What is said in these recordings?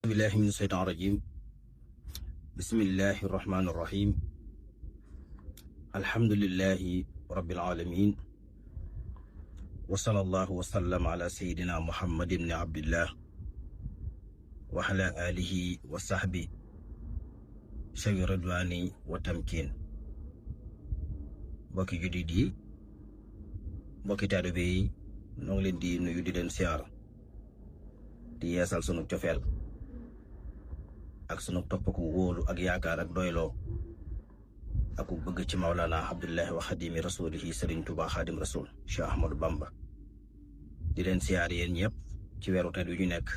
billahi min shaytaan rajim bismillahi rahmaani rahim alhamdulillahi rabbil alamin wa sallallahu wa sallam ala sayyidina muhammad ibn abdillah wa ala alihi wa sahbi shawi ridwani wa tamkin. mbokki jullit yi, mbokki taalibe yi, ñoo ngi leen di nuyu di leen siyaar di yeesal sunu cofeel ak sunu topp ku wóolu ak yaakaar ak doyloo ak ku bëgg ci Mawlana Abdullahi wa xadimi rasulihi Sëriñ Tuubaa Xaadim Rasul Cheikh Ahmadou Bamba. di leen siyaar yéen ñëpp ci weeru tedd wi ñu nekk,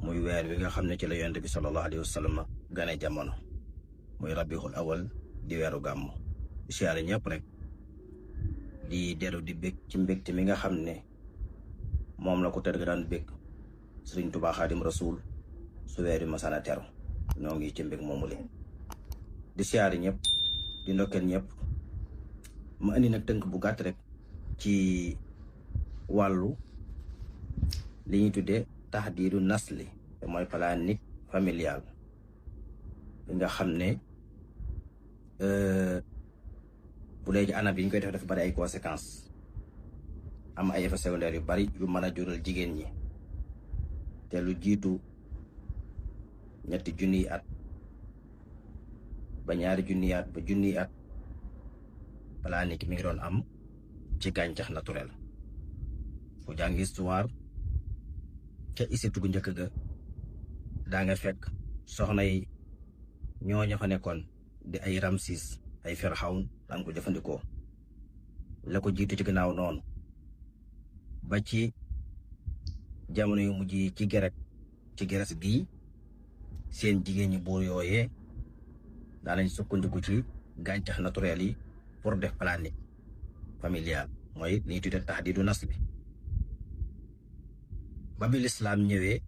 muy weer wi nga xam ne ci la yonent bi sallallahu alayhi wa sallam gane jamono, muy rabiul awal di weeru gàmmu. di siyaar ñëpp rek di dellu di bég ci mbégte mi nga xam ne moom la ko tedd ga daan bég Sëriñ Tuubaa Xaadim Rasul su weer wi masana teru. ñoo ngi ci mbég moomu leen di siyaari ñëpp di ndokkeel ñëpp. ma indi nag tënk bu gàtt rek ci wàllu li ñuy tuddee tahdiidu nasli, te mooy planning familial bi nga xam ne bu dee ci anam bi ñu koy def dafa bari ay conséquences, am ay effets secondaires yu bari yu mën a jural jigéen ñi. te lu jiitu ñetti junniy at ba ñaari junniy at ba junniy at planning mi ngi doon am ci gàncax naturel. fu jàng histoire ca Égypte gu njëkk ga daa nga fekk soxna yi ñooña fa nekkoon di ay Ramsis, ay Firxawn daan ko jëfandikoo. la ko jiitu ci gannaaw noonu ba ci jamono yu mujj yi ci Grèce gii, seen jigéen ñi buur yooyee daanañ sukkandiku ci gàncax naturel yi pour def planning familial, mooy li ñuy tuddee tahdiidu nasl bi. ba bi lislaam ñëwee,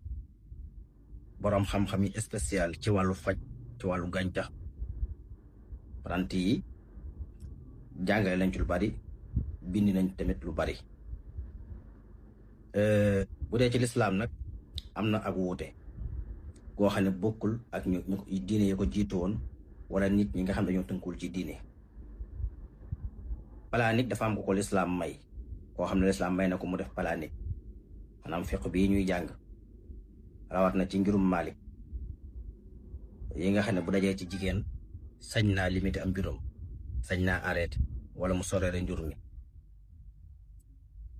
boroom xam-xam yi spécial ci wàllu faj, ci wàllu gàncax, paranti yi jàngale nañ ci lu bari, bind nañ tamit lu bari. bu dee ci lislaam nag am na ak wuute goo xam ne bokkul ak ñu diine yi ko jiitu woon wala nit ñi nga xam ne dañoo tënkul ci diine. planning dafa am ko lislaam may, koo xam ne lislaam may na ko mu def planning, maanaam fiqh bii ñuy jàng rawat na ci ngirum Maalik yi nga xam ne bu dajee ci jigéen sañ naa limité am juróom, sañ naa arrêté wala mu soreere njur mi.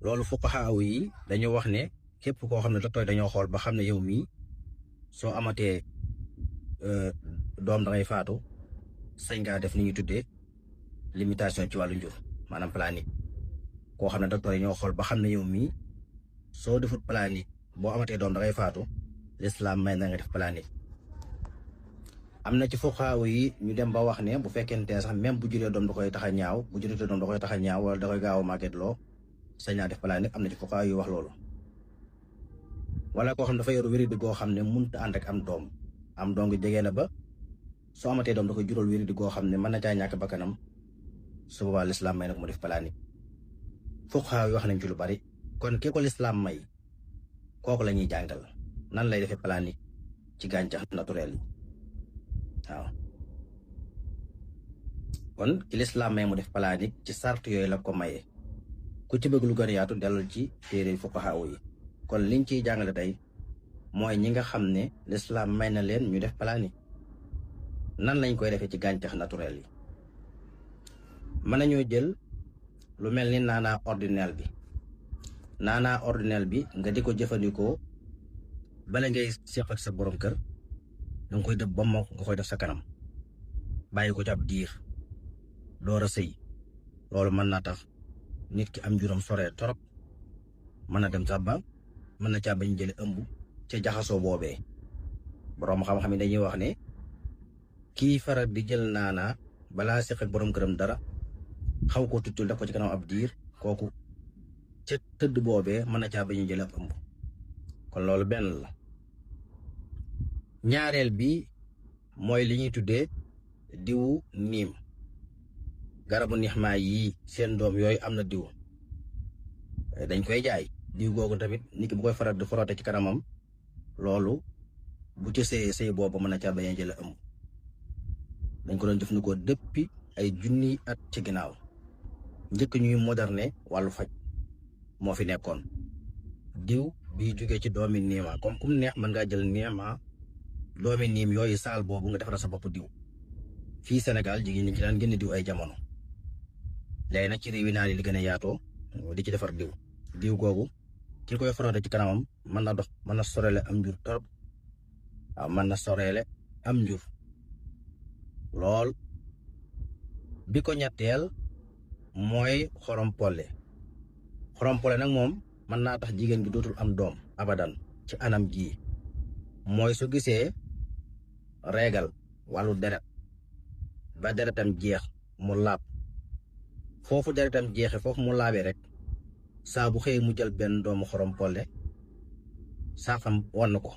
loolu fuqahaa yi dañoo wax ne képp koo xam ne docteur dañoo xool ba xam ne yow mii soo amatee doom da ngay faatu, sañ ngaa def ni ñuy tuddee limitation ci wàllu njur, maanaam planning. koo xam ne docteur yi ñoo xool ba xam ne yow mii soo defut planning boo amatee doom da ngay faatu, lislaam may na nga def planning. am na ci fuqahaa yi ñu dem ba wax ne bu fekkente sax même bu juree doom da koy tax a ñaaw, bu juree doom da koy tax a ñaaw wala da koy gaaw a màgget loo, sañ naa def planning. am na ci fuqahaa yu wax loolu. wala koo xam ne dafa yor wéradi goo xam ne mënut a ànd ak am doom gi jege na ba soo amatee doom da koy jural wéradi goo xam ne mën na caa ñàkk bakkanam, su boobaa lislaam may na ko mu def planning. fuqahaa yi wax nañ ci lu bari. kon ki ko lislaam may kooku la ñuy jàngal nan lay defee planning ci gàncax naturel yi. waaw kon ki lislaam may mu def planning ci sart yooyu la ko mayee. ku ci bëgg lu gën a yaatu dellul ci téere fuqahaa yi. kon liñ ciy jàngale tey mooy ñi nga xam ne lislaam may na leen ñu def planning nan lañ koy defee ci gàncax naturel yi. mën nañoo jël lu mel ni naanaa ordinaire bi. naanaa ordinaire bi nga di ko jëfandikoo bala ngay seq ak sa borom kër, danga koy def ba mokk nga koy def sa kanam, bàyyi ko ci ab diir door a sëy. loolu mën naa tax nit ki am juróom soree torop, mën na dem sax ba mën na caa bañ jële ëmb ca jaxasoo boobee. boroom xam-xam yi dañuy wax ne kii faral di jël naanaa balaa seq ak borom këram dara, xaw ko tuttul def ko ci kanam ab diir, kooku ca tëdd boobee mën na caa bañ jële ab ëmb. kon loolu benn la. ñaareel bi mooy li ñuy tuddee diwu niim. garabu nixmaa yii seen doom yooyu am na diw, dañ koy jaay. diw googu tamit nit ki bu koy faral di frotter ci kanamam loolu bu ci sëy boobu mën na caa bañ a jële ëmb dañ ko doon jëfandikoo depuis ay junniy at ci ginnaaw njëkk ñuy moderne wàllu faj moo fi nekkoon diw bi jógee ci doomi niima comme kum neex mën ngaa jël niima doomi niim yooyu saal boobu nga defara sa bopp diw fii Sénégal jigéen ñi ci daan génn diw ay jamono léegi nag ci réew yi naa li gën a yaatoo di ci defar diw googu ki koy frotte ci kanamam mën na dox mën na sorele am njur torop waaw mën na sorele am njur lool bi ko ñetteel mooy xorompole nag moom mën naa tax jigéen gi dootul am doom abadan ci anam gii mooy su gisee reegal wàllu deret ba deretam jeex mu laab foofu deretam jeexe foofu mu laabee rek saa bu xëyee mu jël benn doomu xorompole saxam wann ko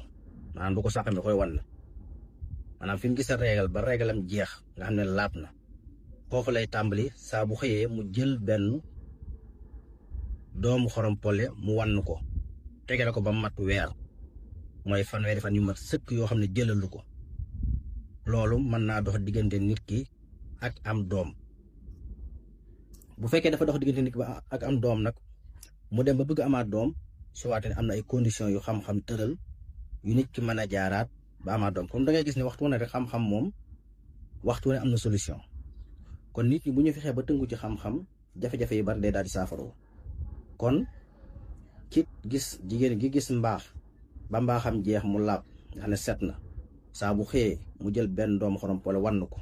maanaam du ko saxam bi koy wann maanaam fi mu gisee reegal ba reegalam jeex nga xam ne laab na foofu lay tàmbali saa bu xëyee mu jël benn doomu xorompole mu wann ko tegale ko ba mat weer mooy fanweeri fan yu mat sëkk yoo xam ne jëlalu ko loolu mën naa dox diggante nit ki ak am doom bu fekkee dafa dox diggante nit ki ba ak am doom nag mu dem ba bëgg amaat doom su waatee ne am na ay conditions yu xam-xam tëral yu nit ki mën a jaaraat ba amaat doom comme da ngay gis ne waxtu ne rek xam-xam moom waxtu ne am na solution kon nit ñi bu ñu fexee ba tënku ci xam-xam jafe-jafe yu bari day daal di saafaroo kon ki gis jigéen gi gis mbaax ba mbaaxam jeex mu laab nga xam ne set na saa bu xëyee mu jël benn doomu xorompole wann ko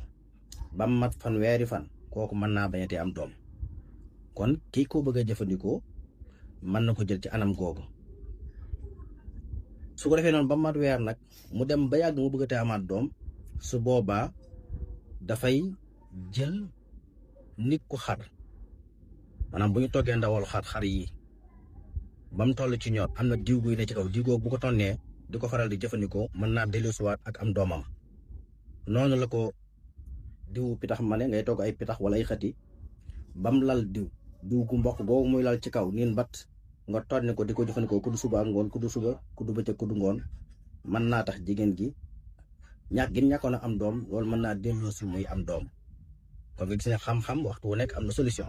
ba mat fanweeri fan kooku mën naa bañatee am doom kon kii ko bëgg a jëfandikoo mën na ko jël ci anam googu su ko defee noonu ba mat weer nag mu dem ba yàgg mu bëgg a amaat doom su boobaa dafay jël nit ku xar maanaam bu ñu toggee ndawal xar yi ba mu toll ci ñor am na diw guy ne ci kaw diw googu bu ko tonnee di ko faral di jëfandikoo mën naa dellusiwaat ak am doomam noonu la ko diw pitax ma ne ngay togg ay pitax wala ay xati bam lal diw gu mboq googu muy lal ci kaw niin bat nga tonne ko di ko jëfandikoo kuddu suba ak ngoon kuddu suba kuddu bëccëg kuddu ngoon mën naa tax jigéen gi ñàkkoon a am doom loolu mën naa delloosi muy am doom kon nga gis ne xam-xam waxtu wu nekk am na solution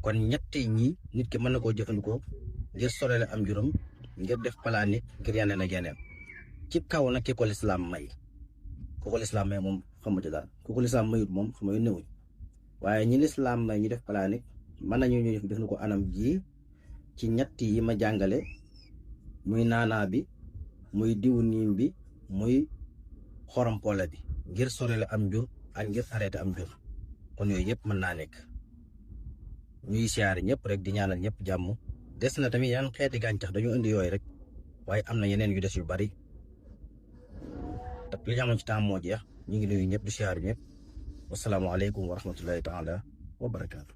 kon ñetti ñi nit ki mën na koo jëfandikoo ngir sorele am juróom ngir def planique ngir yeneen ak yeneen ci kaw nag ki ko lislaam may moom xamu ci daal ku ko lislaam mayut moom xamu newuñ waaye ñi lislaam may ñu def planique mën nañu ñu def ko anam ji ci ñetti yi ma jàngale muy naanaa bi muy diwu niim bi muy xorompole bi ngir sorele am jur ak ngir arrêté am jur kon yooyu yëpp mën naa nekk ñuy siyaare ñëpp rek di ñaanal ñëpp jàmm des na tamit yeneen xeeti gàncax dañu indi yooyu rek waaye am na yeneen yu des yu bari te li ñu amoon ci temps moo jeex ñu ngi nuyu ñëpp di siyaare ñëpp wasalaamaaleykum wa rahmatullahi taala wa barakaatu